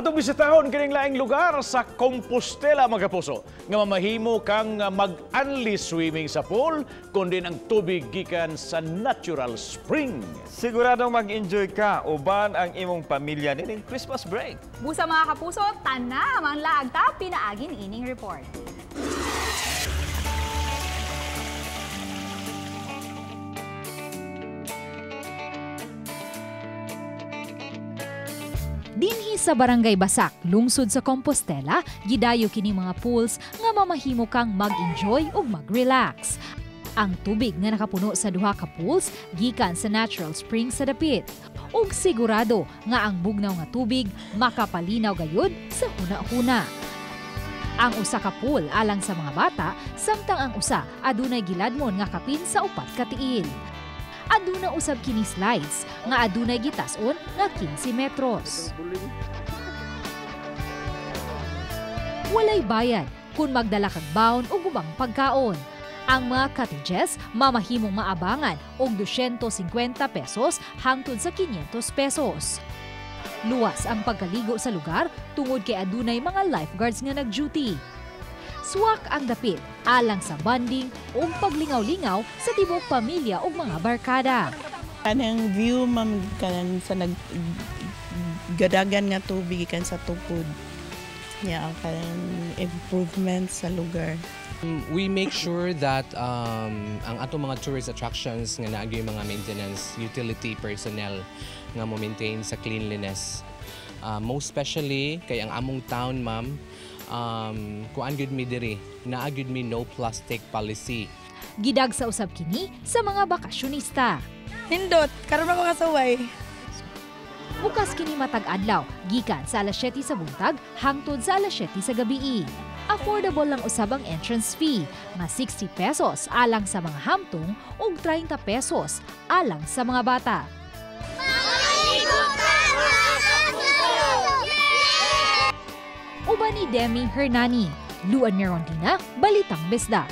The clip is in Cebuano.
Atong bisitahon kining laing lugar sa Compostela, mga kapuso, nga mamahimo kang mag-unli swimming sa pool kundi ang tubig gikan sa natural spring. Siguradong mag-enjoy ka uban ang imong pamilya nining Christmas break. Busa mga kapuso, tanam ang laag ta pinaagin ining report. Dinhi sa Barangay Basak, lungsod sa Compostela, gidayo kini mga pools nga mamahimo kang mag-enjoy ug mag-relax. Ang tubig nga nakapuno sa duha ka pools gikan sa natural spring sa dapit. Ug sigurado nga ang bugnaw nga tubig makapalinaw gayud sa huna-huna. Ang usa ka pool alang sa mga bata, samtang ang usa adunay giladmon nga kapin sa 4 ka tiil. Aduna usab kini slides nga adunay gitas-on nga 15 metros. Walay bayad kung magdala kag baon o ubang pagkaon. Ang mga cottages mamahimong maabangan og 250 pesos hangtod sa 500 pesos. Luwas ang pagkaligo sa lugar tungod kay adunay mga lifeguards nga nag-duty. Swak ang dapit alang sa bonding ug paglingaw-lingaw sa tibuok pamilya ug mga barkada. Kanang view ma'am kanan sa naggadagan nga tubig gikan sa tukod. Yeah, kanang improvement sa lugar. We make sure that ang atong mga tourist attractions nga naa gyud mga maintenance utility personnel nga mo maintain sa cleanliness. Most especially kay ang among town, ma'am, kuan gyud mi diri, naa gyud mi no plastic policy. Gidag sa usab kini sa mga bakasyonista. Hindot, karon ako kasaway. Bukas kini matag adlaw gikan sa alas 7 sa buntag hangtod sa alas 7 sa gabii. Affordable lang usab ang entrance fee nga 60 pesos alang sa mga hamtong ug 30 pesos alang sa mga bata. Uban ni Demi Hernani, Luan Mirondina, Balitang Bisdak.